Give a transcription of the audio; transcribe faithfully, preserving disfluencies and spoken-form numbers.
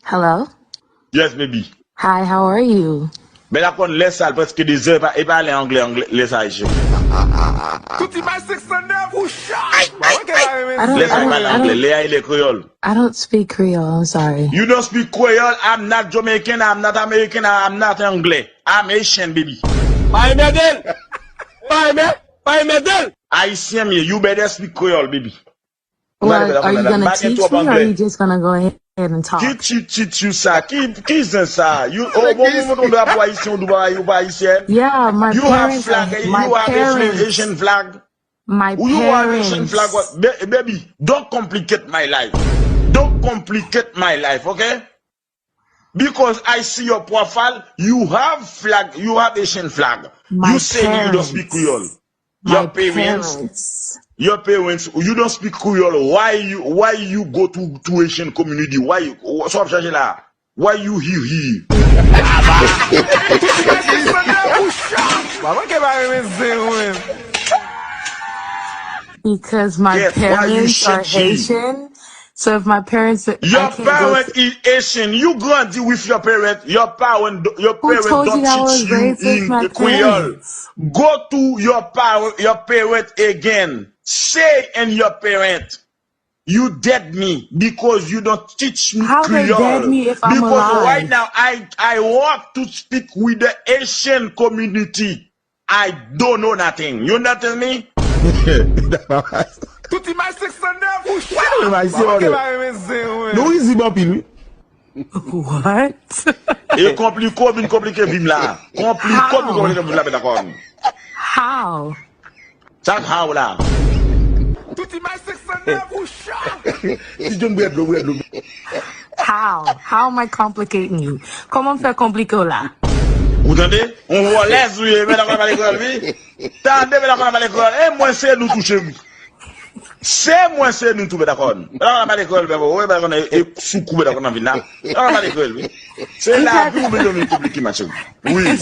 Hello? Yes, baby. Hi, how are you? Men la konn lè sa l prèske de zè, e pa, e pa lè anglè, anglè, lè sa ayisyen. Tout imaj sèk san nèf ou chay. Mwen ke pa renmen I don't- Lè sa I e pa don't- lè I anglè, don't- lè a e lè kreyòl. I don't speak Creole. I'm sorry. You don't speak Creole, I'm not Jamaican, I'm not American, I'm not Anglais. I'm Haitian, baby. Pa enmède l! Pa enmè, pa enmède l! Ayisyen m ye, you better speak Creole, baby. Well, are you gonna teach me, or are you just gonna go ahead and talk? Ki ti ti ti sa? Ki ki zen sa? You oh bon bon bon drapo ayisyen ou pa ou pa ayisyen? Yeah, my You have parents. flag, are- you My have Asian, parents. Asian flag. My You have Asian parents. flag. Ba- Baby, don't complicate my life. Don't complicate my life, okay? Because I see your profile, you have flag, you have Asian flag. My You say you don't speak parents. Creole. Your My parents, parents. your parents, you don't speak Creole. Why you why you go to to Asian community? Why you so ap chache la? Why you here here? Mwen ke pa renmen zen ou menm. Because my Yes, why you parents are shit here? Asian. So if my parents, I Your can't go parent is Asian. You grandi with your parent. Your parent, your Who parent told you don't that I was teach you raised with my in Creole. parents? Go to your power, your parent again. Say and your parent, you dead me because you don't teach me How they Creole. Dead me if I'm Because alive? Right now I I want to speak with the Asian community. I don't know nothing. You understand me? Tout imaj sèk san nèf ou chay. Mwen ke pa renmen zen ou menm. Nou rizib anpil wi. What? E konpliko vin konplike vi m la. Konpliko vin konplike vi m la, mèt akò. How? Sa k how la? Tout imaj sèk san nèf ou chay. Ti John bwè dlo, bwè dlo. How? How am I complicating you? Kòman m fè konplike w la? Ou tande? On wòlèz ou ye, mèt akò pale kreyòl wi. Tande, mèt akò pale kreyòl. E mwen se nou touche wi. Se mwen se nou tou mèt akò. Mèt akò pale kreyòl bèbo. Ou mèt akò e soukou mèt akò nan vin la. Mèt akò pale kreyòl wi. Se la vi ou bezwen vin konplike ma chérie. Wi.